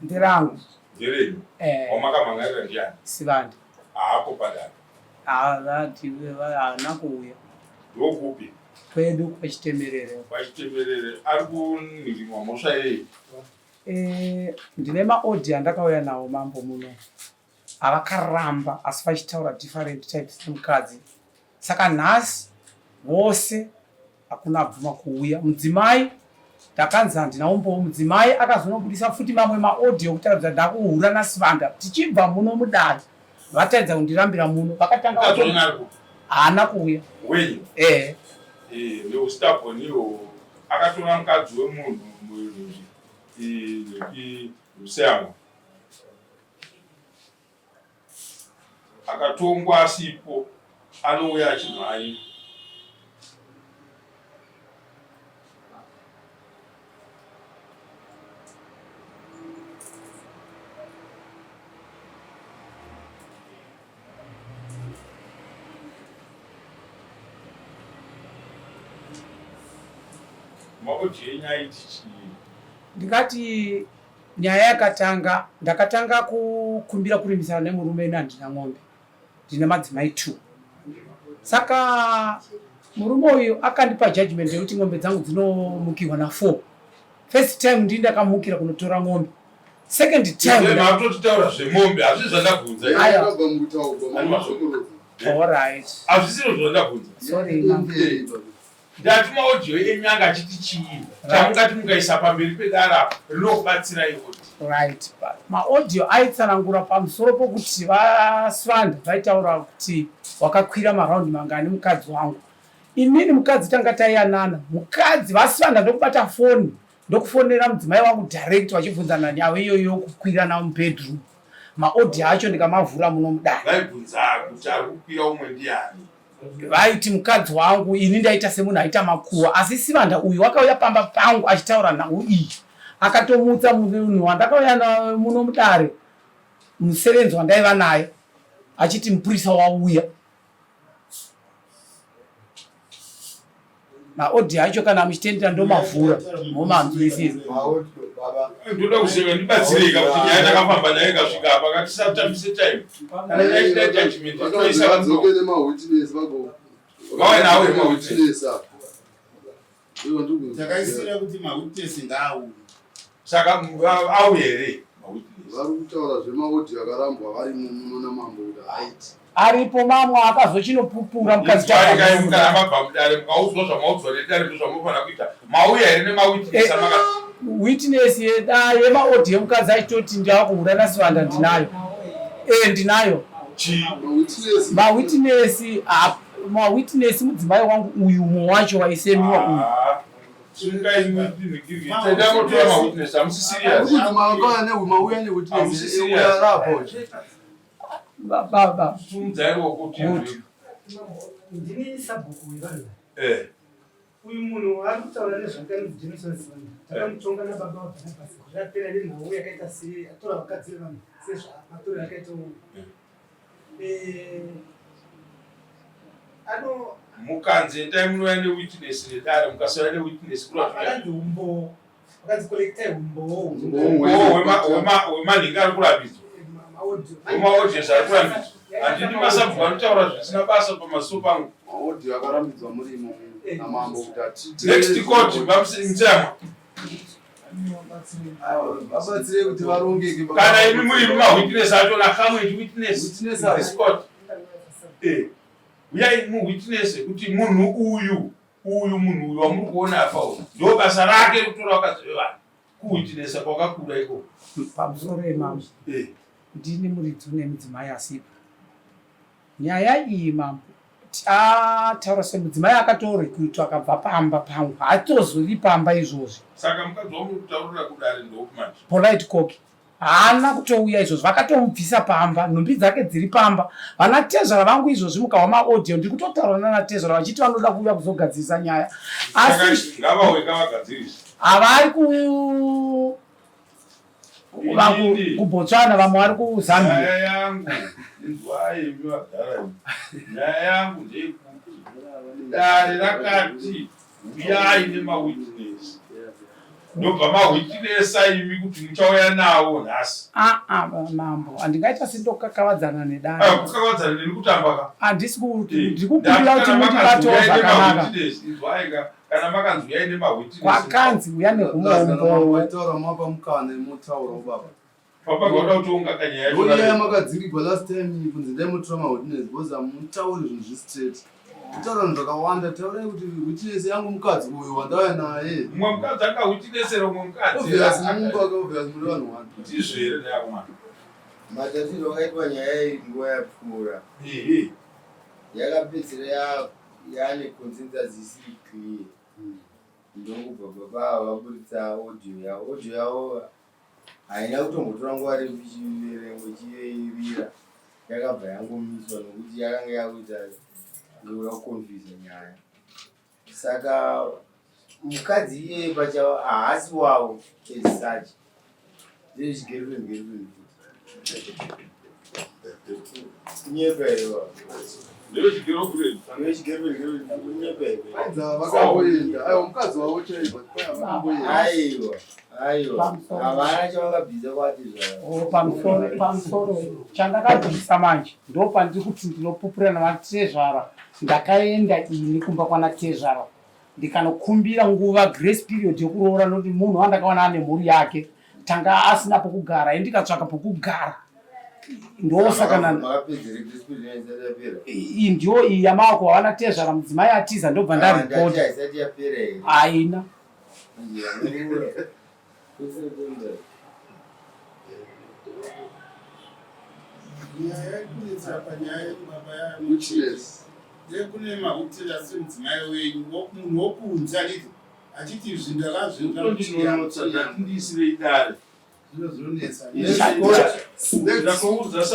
Nderangu. Nderenyu? Eh. Wamakamhan'arira ndiani? Sivanda. Haapo padare. Haana kuuya. Ndokupi? Kwedu kwaChitemerere. KwaChitemerere ari kunhirimwa mhosva yei? Eh, ndine maaudio andakauya nawo mambo muno avakaramba asi vachitaura different types nemukadzi saka nhasi vose Hakuna abvuma kuuya. Mudzimai ndakanzi handina umbowo. Mudzimai akazonobudisa futi mamwe maaudio kutaridza ndakuhura naSivanda. Tichibva muno mudare vataridza kundirambira muno. Vakatanga haana kuuya. Wenyu? Eh. Eh, neustubborn iwo akatora mukadzi wemunhu Museyamwa. Akatongwa asipo anouya achimhanya. Maoji enyu aiti chii? Ndingati Nyaya yakatanga ndakatanga kukumbira kurimisana nemurume ini handina mombe ndine madzimai two saka murume uyu akandipa judgment yekuti mombe dzangu dzinomukirwa na four first time ndii ndakamukira kunotora mombe second time makutotaura zvemombe hazvisi zvandabvunza alright hazvisiro zvandabvunza sorry Ndati maaudio enyu anga achiti chii chamungati mukaisa pamberi pedare apa rinokubatsirai kuti. Right. Maaudio aitsanangura pamusoro pokuti vaSvanda vaitaura kuti wakakwira maraundi mangani mukadzi wangu. Inini mukadzi tanga taiyanana. Mukadzi vaSvanda ndokubata foni ndokufonera mudzimai wangu direct vachibvunzana nyaya iyoyo yokukwirana mubedroom. Maaudio acho ndikamavhura muno mudare. Vaibvunza kuti ari kukwira umwe ndiani? Vaiti mukadzi wangu ini ndaita semunhu aita makuhwa asi Sibanda uyu wakauya pamba pangu achitaura nhau iyi akatomutsa munhu wandakauya muno mudare musevenzi wandaiva naye achiti mupurisa wauya. Maaudio acho kana muchitendera ndomavhura momanzwisisa. Ndoda kuziva ndibatsirei ka kuti nyaya takafamba nayo ikasvika apa ngatisatambise time. Kana nyaya ichida judgment toisa vadzoke nemawitness vago. Vauye nawo emawitness. Takaisira kuti mawitness ngaauye. Saka auye here mawitness? Vari kutaura zvemaaudio akarambwa varimo muno namambo kuti haiti. Aripo mamwe akazochinopupura mukadzi Tarikai kana mabva mudare mukaudzwa zvamaudzwa nedare ndozvamunofanira kuita. Mauya here nemawitness eh, amakati? Witness yemaaudio yemukadzi achitoti ndakuhura naSivanda ndinayo. Eh ndinayo. Chii? Mawitness mawitness mudzimai wangu uyu umwe wacho waisemiwa uyu. Ah, Baba. Ndini sabhuku wevanhu. Eh. Uyu munhu ari kutaura nezvake anonzi Jameson Sibanda. Takamutonga nababa vaBhanabhasi gore rapera nenhau yakaita sei atora vakadzi vevanhu sezvamatorero akaita uyu. Eh, ano mukanzi endai munouya newitness nedare mukasauya newitness kuratuakanzi umbowo vakanzi collectai umbowo hwemanhingi ari kurambidzwa hwemaaudios ari kurambidzwa handidi masabhuku anotaura zvisina basa pamaso pangu maaudio akarambidzwa murimo namambo kuti atite next court vamusemwa vabatsire kuti varongeke kana imi muri mawitness acho na come and witness this court eh uyai muwitness kuti munhu uyu uyu munhu uyu wamuri kuona apa uyu ndo basa rake kutora vakadzi vevanhu kuwitnessa kwakakura ikoko pamusoro yemambo eh ndini muridzi une mudzimai asipo Nyaya iyi mambo ataura semudzimai akatorekrutwa akabva pamba pangu haatozovi pamba izvozvi. Saka mukadzi wamuri kutaurira kudare ndoupi manje? Polite Koki haana kutouya izvozvi vakatomubvisa pamba nhumbi dzake dziri pamba vana tezvara vangu izvozvi mukahwa maaudio ndiri kutotaura nana tezvara vachiti vanoda kuuya kuzogadzirisa nyaya asi ngavauye ngavagadzirise havari ku kuBotswana vamwe vari kuZambia. Nyaya yangu inzwai imi vadhara imi. Nyaya yangu ndeyekuti dare rakati huyai nemawitness. Ndobva mahwitinesa imi kuti muchauya nawo nhasi. Aa ah, mambo, handingaita sendokakavadzana nedare. Ah, kukakavadzana neni kutamba ka. Handisi kuti eh, ndiri kukumbira kuti mundibatowo zvakanaka. Izwaika kana makanzi uyai nemahwitinesi. Kwakanzi uya nehumombo. Waitaura mapa mukana mutaura baba. Papa kauda kutonga kanyaya yacho. Nyaya makadzingigwa last time kunzi ndai motora mawitness because hamutauri zvinhu zvistraight. Kutaura zvinhu zvakawanda taurai kuti witness yangu mukadzi uyu wandauya naye. Mumwe mukadzi anga witnessera umwe mukadzi. Obvious mumba ka obvious muri vanhu wani. Ndizvo here ndaya mwana. Matatiro akaitwa nyaya iyi nguva yapfuura. Ehe. Yakapedzisira yaane consensus isiri clear. Ndokubva baba ava vaburitsa audio yavo. Audio yavo Haina kutombotora nguva refu ichiverengwa ichiirira yakabva yangomiswa nokuti yakanga yakuita ndoda kuconfusa nyaya. Saka mukadzi iyeye pachawo haasi wavo as such. Ndezvigirlfriend girlfriend futi. Kunyepa here baba? Ndezvigirlfriend. Ndezvigirlfriend girlfriend kunyepa here? Ainzi vakamboenda. Aiwa mukadzi wavo chaivo vakamboenda. Aiwa. Aiwa. Havana chavakabvisa kwati zvavo. Oh, pamusoro pamusoro chandakabvisa manje ndopandiri kuti ndinopupura navatezvara ndakaenda ini kumba kwana tezvara ndikanokumbira nguva grace period yekuroora nokuti munhu wandakawana ane mhuri yake tanga asina pokugara ini ndikatsvaka pokugara ndosaka iyi ndiyo iyi yamava kuvawana tezvara mudzimai atiza ndobva ndaripota haina Nyaya yekunetsa panyaya yekubaba ndekune mahutira semudzimai wenyu munhu wokunze anditi achiti izvi ndakazvinonotsa ndati ndiisirei dare zvinozonetsa ndakuudza.